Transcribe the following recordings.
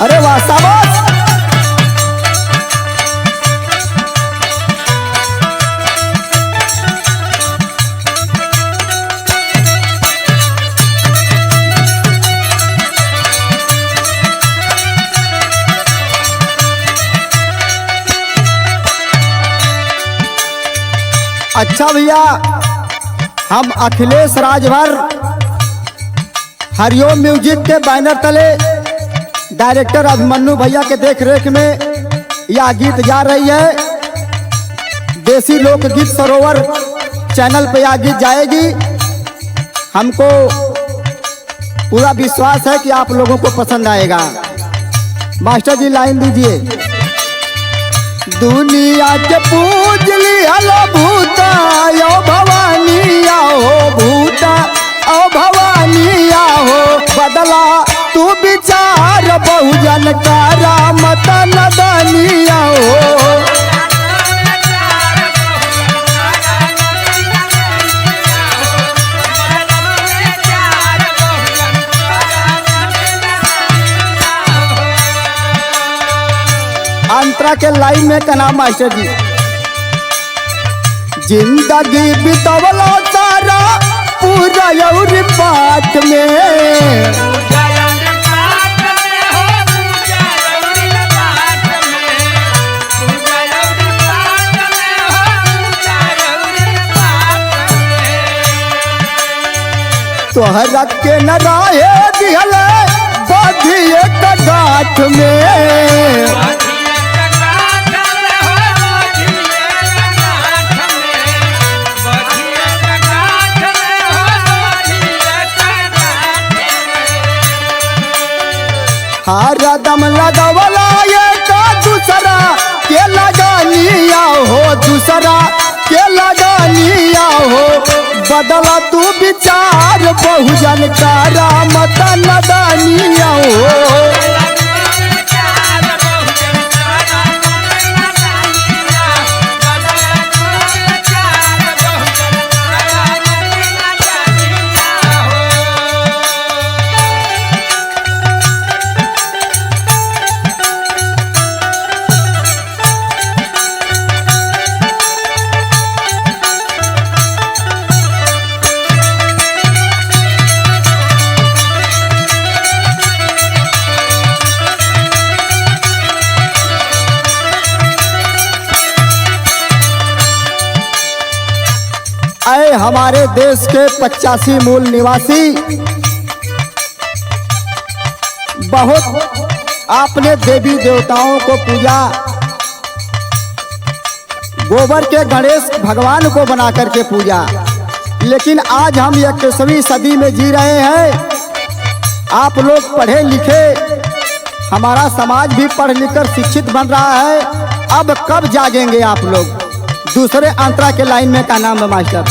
अरे वाह, शाबाश। अच्छा भैया, हम अखिलेश राजभर हरिओम म्यूजिक के बैनर तले डायरेक्टर अभिमन्यु भैया के देख रेख में यह गीत जा रही है। देसी लोकगीत सरोवर चैनल पे यह गीत जाएगी। हमको पूरा विश्वास है कि आप लोगों को पसंद आएगा। मास्टर जी लाइन दीजिए। दुनिया के पूज लिहलो भूता यो भवानी आओ, भूता ओ भवानी आओ, बदला तू विचार बहुजन का रामत नदनी आओ। अंतरा के लाइन में का नाम मास्टर जी। जिंदगी बितवलो सारा पूरा your पाठ में, तोहरा के न राहे दिहले बाधिए कगाठ में। हारा दम लगवला ये का दूसरा के लगानिया हो, दूसरा के लगानिया हो, बदला तू विचार बहुजन का रामत नदानिया हो। आए हमारे देश के 85 मूल निवासी, बहुत आपने देवी देवताओं को पूजा, गोबर के गणेश भगवान को बना करके पूजा, लेकिन आज हम 21वीं सदी में जी रहे हैं। आप लोग पढ़े लिखे, हमारा समाज भी पढ़ लिख कर शिक्षित बन रहा है। अब कब जागेंगे आप लोग? दूसरे अंतरा के लाइन में का नाम है मास्टर।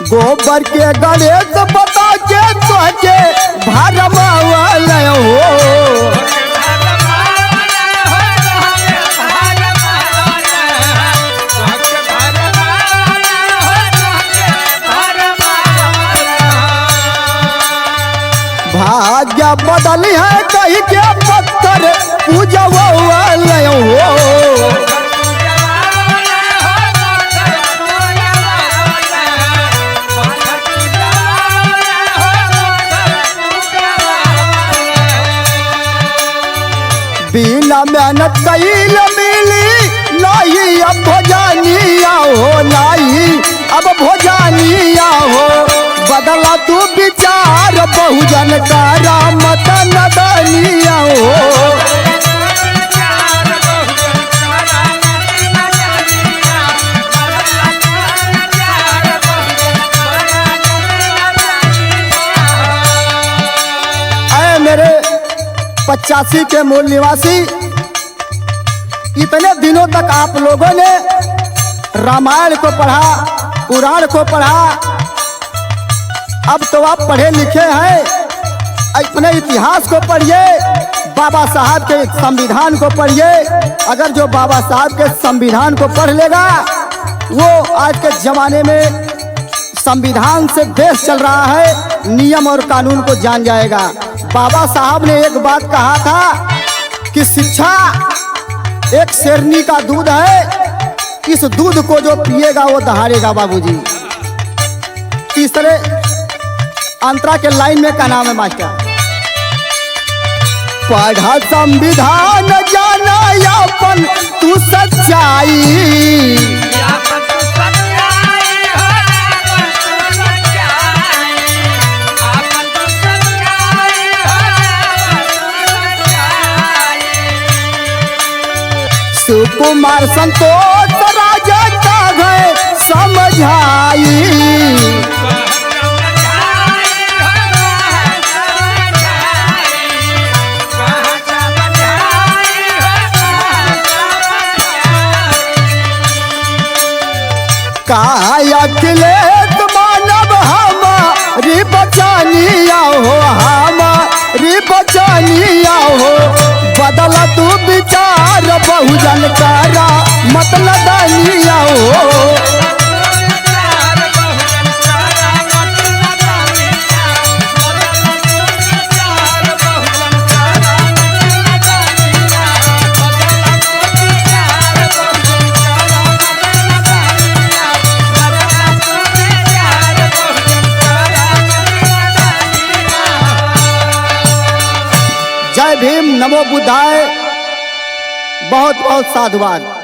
गोबर के गणेश बता के तुझे भरमावल हो, भाग्य बदली है कहीं के पत्थर पूजवल हो। बिना मेहनत कैल मिली नहीं अब भोजनिया हो, नहीं अब भोजनिया हो, बदला तू विचार बहुजन का रामत नदनिया हो। अरे मेरे 85 के मूल निवासी, इतने दिनों तक आप लोगों ने रामायण को पढ़ा, पुराण को पढ़ा, अब तो आप पढ़े लिखे हैं, अपने इतिहास को पढ़िए, बाबा साहब के संविधान को पढ़िए। अगर जो बाबा साहब के संविधान को पढ़ लेगा वो आज के ज़माने में संविधान से देश चल रहा है, नियम और कानून को जान जाएगा। बाबा साहब ने एक बात कहा था कि शिक्षा एक शेरनी का दूध है, इस दूध को जो पिएगा वो दहाड़ेगा। बाबूजी तीसरे अंतरा के लाइन में का नाम है मास्टर। पढ़ा संविधान जाना यापन तू सच्चाई, सुकुमार संतोष राजा का गए समझाई। कहा अखिलेश मानव हमारी बचानिया हो, हमारी बचानिया हो, बदला तू विचार बहुजन कारा मतलब दानिया हो। जय भीम, नमो बुद्धाय, बहुत बहुत साधुवाद।